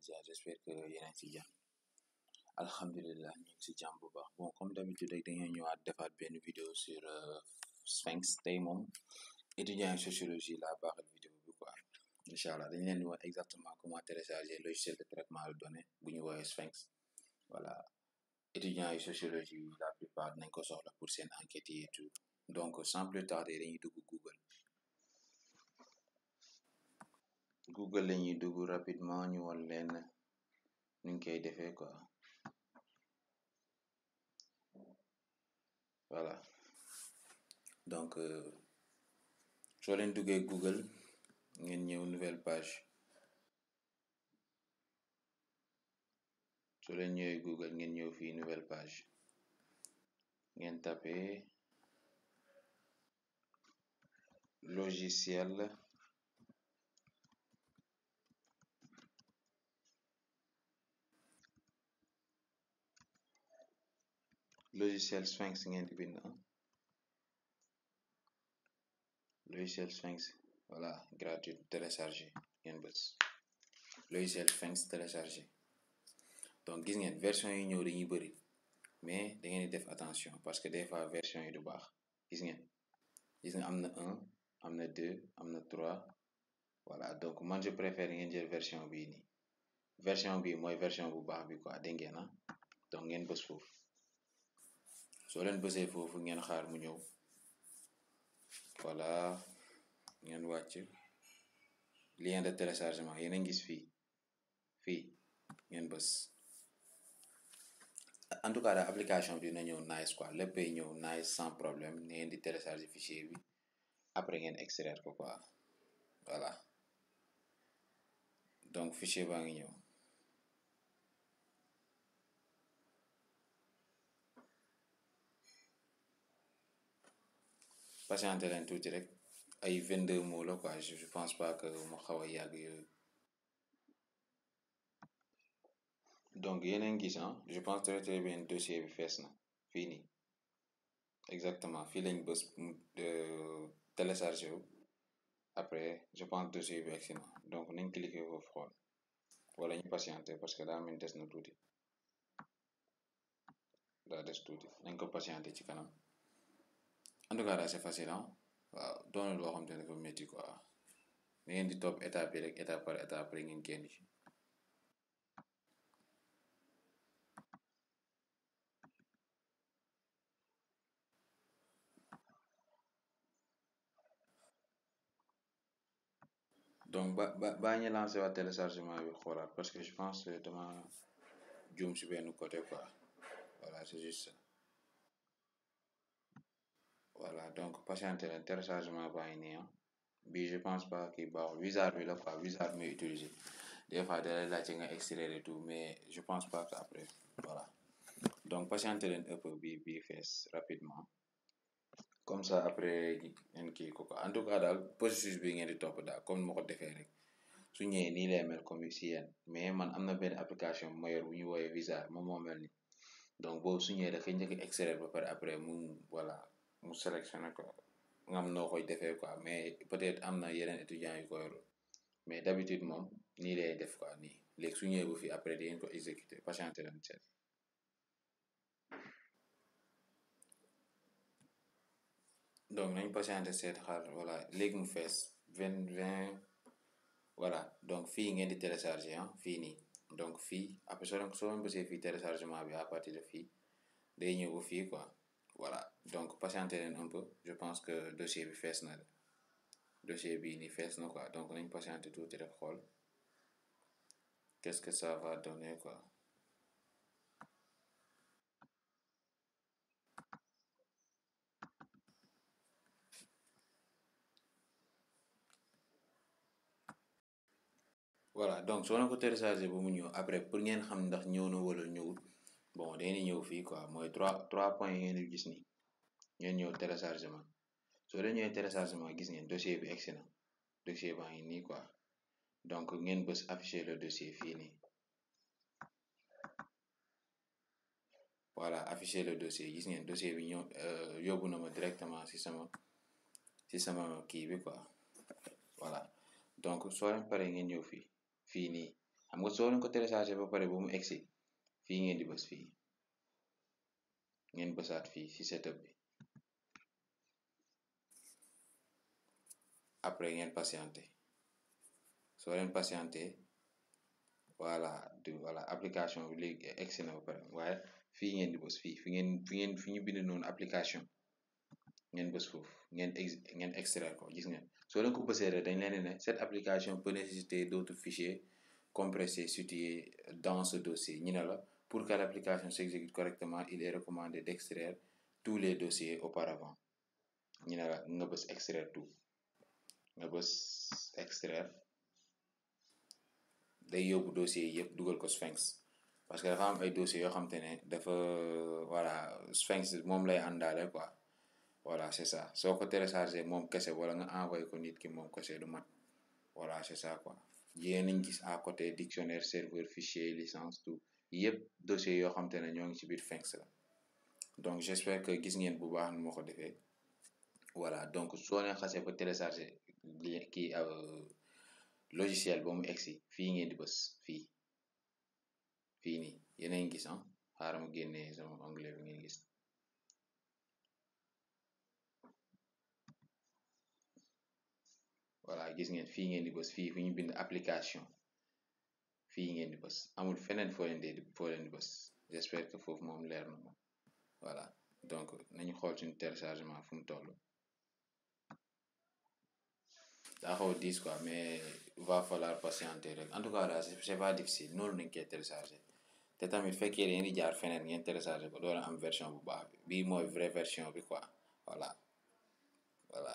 ziar, j'espère que yéen a ngi ci jàmm. Alhamdulillah ñu ngi ci jàmm bu baax. Bon, comme d'habitude rek dañoo ñëwaat defaat benn vidéo sur Sphinx. Tey moom étudiant en sociologie laa baaxal vidéo bi quoi. Inch'Allah dañ leen di wax exactement comment télécharger logiciel de traitement de données bu ñu woowee Sphinx. Voilà, étudiant en sociologie la plupart nañ ko soxla pour seen enquête yi et tout. Donc sans plus tarder dañuy dugg Google la ñuy dugg rapidement ñu won leen nu ñu koy defee quoi. Voilà, donc soo leen duggee Google ngeen ñëw nouvelle page. Soo leen ñëwee Google ngeen ñëw fii nouvelle page ngeen tapé logiciel Sphinx ngeen di bind logiciel Sphinx, voilà, gratuit, télécharger ngeen bës logiciel Sphinx télécharger. Donc gis ngeen version yi ñëw dañuy bëri mais da ngeen di def attention parce que des fois version yi du baax. Gis nga am na 1 am na 2 am na 3. Voilà, donc man je préfère ngeen jël version bii nii. Version bii mooy version bu baax bi quoi, dégg ngeen donc ngeen bës foofu. Soo leen bësee foofu ngeen xaar mu ñëw. Voilà, ngeen wàcc lien de téléchargement yéen a ngi gis fii ngeen bës. En tout cas application bi dina ñëw nice quoi, léppay ñëw nice sans problème. Ngeen di télécharger fichier bi après ngeen extraire ko quoi. Voilà, donc fichier baa ngi ñëw. Patienté leen tuuti rek ay 22 mots la quoi, je pense pas que mu xaw a yàgg yooyu. Donc yéen a ngi gis je pense très bien dossier bi fees na fii nii exactement fii lañ bës télécharger wu après je pense dossier bi egsi na, donc nañ cliquer foofu xool wala ñu patienté parce que daa mel des na tuuti, daa des tuuti, nañ ko patienté ci kanam. En tout cas daal c'est facile waaw, doon loo xam te ne dafa métti quoi. Da ngeen di topp étape bi rek étape par étape rek ngeen génn ci. Donc baa ñu lancé waat téléchargement bi xoolaat parce que je pense que dama juum si benn côté quoi. Voilà, c'est juste ça. Voilà, donc patienté leen téléchargement baa ngi nii bii je pense pas kii baaxul, wizard bi la quoi, wizard muy utiliser des fois da lay laajte nga extraire et tout mais je pense pas que après. Voilà, donc patienté leen un peu bii fees rapidement comme ça après ngeen kii ko quoi. En tout cas daal processus bi ngeen di topp daal comme ni ma ko defee rek su ñëwee nii lay mel comme si yéen, mais man am na benn application bu ma yor bu ñu woowee wizard moom moo mel ni, donc boobu su ñëwee dafay njëkk extraire ba pare après mu voilà mu sélectionné ko nga am noo koy defee quoi. Mais peut-être am na yeneen étudiants yu ko yor mais d'habitude moom nii lay def quoi nii. Léegi su ñëwee bu fi après di ngeen ko exécuter, patienté leen seet. Donc nañ patienté seet xaar, voilà léegi mu fees 20. Voilà, donc fii ngeen di télécharger fii nii, donc fii après soo leen bësee fii téléchargement bi à partir de fii day ñëw ba fii quoi. Voilà, donc patienté leen un peu, je pense que dossier bi fees na dossier bii nii fees na quoi, donc nañ patienté tuuti rek xool qu'est-ce que ça va donner quoi. Voilà, donc soo leen ko télécharger ba mu ñëw après pour ngeen xam ndax ñëw na wala ñëwul, bon dañuy ñëw fii quoi, mooy 3 points yi ngeen di gis nii ngeen ñëw téléchargement. Soo leen ñëwee téléchargement gis ngeen dossier bi egsi na, dossier baa ngi nii quoi, donc ngeen bës afficher le dossier fii nii. Voilà, afficher le dossier, gis ngeen dossier bi ñëw yóbbu na ma directement si sama kii bi quoi. Voilà, donc soo leen paree ngeen ñëw fii nii xam nga soo leen ko télécharger ba pare ba mu egsi fii ngeen di bës fii ngeen bësaat fii si setup bi après ngeen patienter soo leen patienter voilà voilà application bi léegi egsi na ba pare waaye fii ngeen di bës fii fi ñu bind noonu application ngeen bës foofu ngeen extraire ko gis ngeen soo leen ko bësee rek dañ leen ne cette application peut nécessiter d'autres fichiers compressés situés dans ce dossier ñu ne la pour que l'application s'exécute correctement il est recommandé d'extraire tous les dossiers auparavant ñu ne la nga bës extraire tout nga bës extraire day yóbbu dossier yëpp dugal ko Sphinx parce que dafa am ay dossiers yoo xam te ne dafa voilà Sphinx moom lay àndaale quoi voilà c'est ça soo ko téléchargé moom kese wala nga envoyé ko nit ki moom kese du mat voilà c'est ça quoi yéen nañ gis à côté dictionnaire serveur fichier licence tout yëpp dossiers yoo xam te ne ñoo ngi ci biir Sphinx la donc j'espère que gis ngeen bu baax nu ma ko defee voilà donc soo leen xasee ba téléchargé kii logiciel ba mu egsi fii ngeen di bës fii nii yéen a ngi gis xaaral ma génnee sama onglet bi ngeen gis voilà gis ngeen fii ngeen di bës fii fu ñu bind application fii ngeen di bës amul feneen foo leen di bës j'espère que foofu moom leer na moom voilà donc nañu xool suñu téléchargement fu mu toll daa xaw a diis quoi mais va falloir patienter rek en tout cas là c'est pas difficile noonu nañ koy télécharger te tamit fekkee yéen di jaar feneen ngeen télécharger ko doon am version bu baax bi bii mooy vraie version bi quoi voilà voilà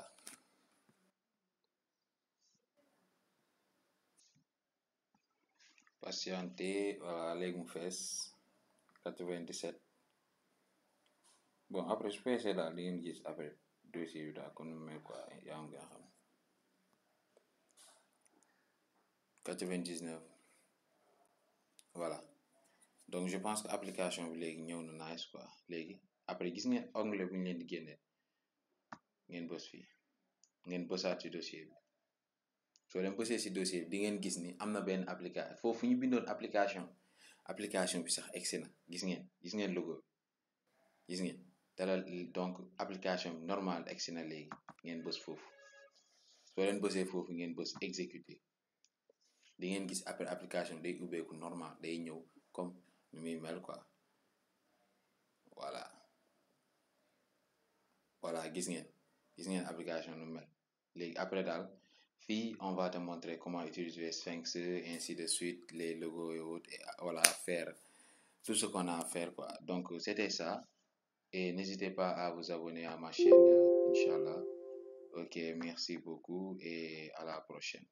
patienter voilà léegi mu fees 97 bon après su feesee daal di ngeen gis après dossier bi daal comme mais quoi yaa ngi xam 99 voilà donc je pense que application bi léegi ñëw na nice quoi léegi après gis ngeen onglet bu ñu leen di génnee ngeen bës fii ngeen bësaat ci dossier bi soo leen bësee ci dossier bi di ngeen gis ni am na benn application foofu ñu bindoon application bi sax egsi na gis ngeen logo bi gis ngeen dalal donc application bi normal egsi na léegi ngeen bës foofu soo leen bësee foofu ngeen bës exécuter di ngeen gis après application day ubbeeku normal day ñëw comme nu muy mel quoi voilà gis ngeen application nu mel léegi après daal fii on va te montrer comment utiliser Sphinx ainsi de suite les logos et autres et voilà faire tout ce qu'on a à faire quoi donc c'était ça et n'hésitez pas à vous abonner à ma chaîne Inch'Allah ok merci beaucoup et à la prochaine.